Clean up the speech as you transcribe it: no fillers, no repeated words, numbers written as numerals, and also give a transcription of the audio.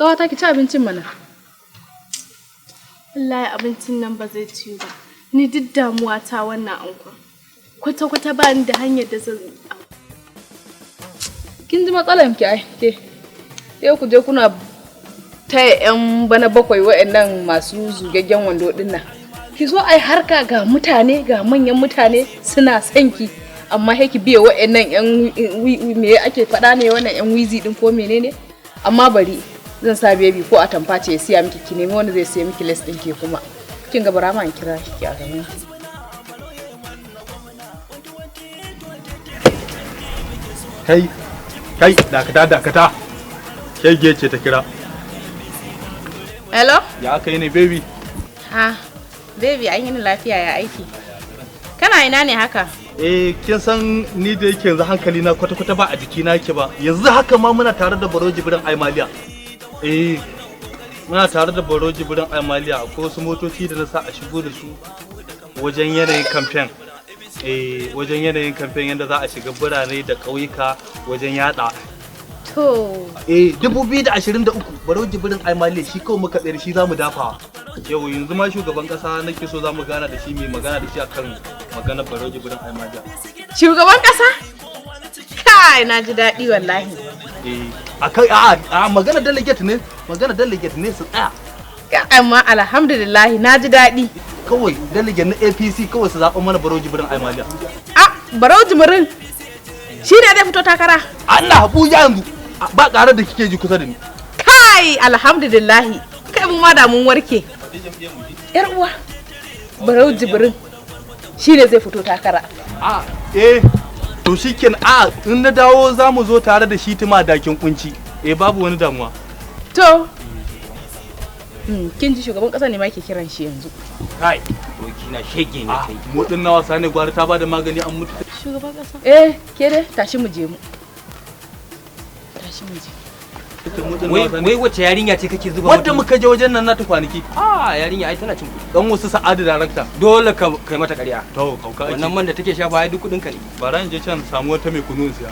Ƙawata, ki ci abincin mana. Wallahi abincin nan ba zai ciyu ba. Ni duk damuwa ta wannan ankon. Kwata-kwata ba ni da hanyar da zan yi. Kin ji matsalan ki ai ke. Sai ku je kuna taya 'yan bana bakwai, wa'annan masu zugaggen wando din nan. Ki zo ai harka, ga mutane, ga manyan mutane suna son ki. Amma sai ki biye wa'annan 'yan me ake faɗa ne, wannan 'yan wizi din ko menene? Amma bari zan sa Baby, ko atamfa ce ya siya miki, ki nemi wanda zai siya miki lace din ke kuma. Kin ga, bara ma in kira ki a gaban ki. Kai, kai, dakata, dakata. Shege ce ta kira. Hello? Ya aka yi ne, baby? Ah, baby, an yi ni lafiya, ya aiki? Kana ina ne haka? Eh, kin san ni da yake yanzu hankali na kwata kwata ba a jiki na yake ba. Yanzu haka ma muna tare da Baro Jibrin Aimaliya. Eh, muna tare da Baro Jibrin Aimaliya. Akwai wasu motoci da na sa a shigo da su wajen yanayin campaign. Eh, wajen yanayin campaign, yadda za a shiga birane da ƙauyuka wajen yada. To, Eh, 2023, Barau Jibrin Aimaliya shi kawai muka tsayar, shi zamu dafa. Yau yanzu ma shugaban kasa nake so zamu gana da shi, mai magana da shi akan maganar Barau Jibrin Aimaliya. Shugaban kasa? Kai, na ji daɗi wallahi. Eh, akan a magana delegate ne, magana delegate ne su tsaya. Amma alhamdulillah, na ji daɗi. Kawai delegate na APC kawai su zaɓa mana Barau Jibrin Aimaliya. Ah, Barau Jibrin. Shi ne zai fito takara? Allah, Abuja yanzu ba ƙarar da kike ji kusa da ni. Kai, alhamdulillah. Kai, mun ma da mun warke. Yar uwa. Barau Jibrin shi ne zai fito takara. A eh, to shikenan, a in na dawo za mu zo tare da shi tuma dakin kunci. Eh, babu wani damuwa. To. Kin ji, shugaban kasa ne ma ke kiran shi yanzu. Kai. Na shege ne kai. Mu din na wasa ne, gwari ta bada magani an mutu. Shugaban kasa. Eh, ke dai tashi mu je mu. Tashi mu je. Wai wai, wace yarinya ce kake zuba? Wadda muka je wajen nan na ta kwanaki. Ah, yarinya ai tana cin kuɗi. Dan wasu Sa'adu darakta. Dole ka kai mata ƙarya. To, kauka ake. Wannan man da take shafa ai duk kuɗin ka ne. Bara in je can samu wata mai kunu in siya.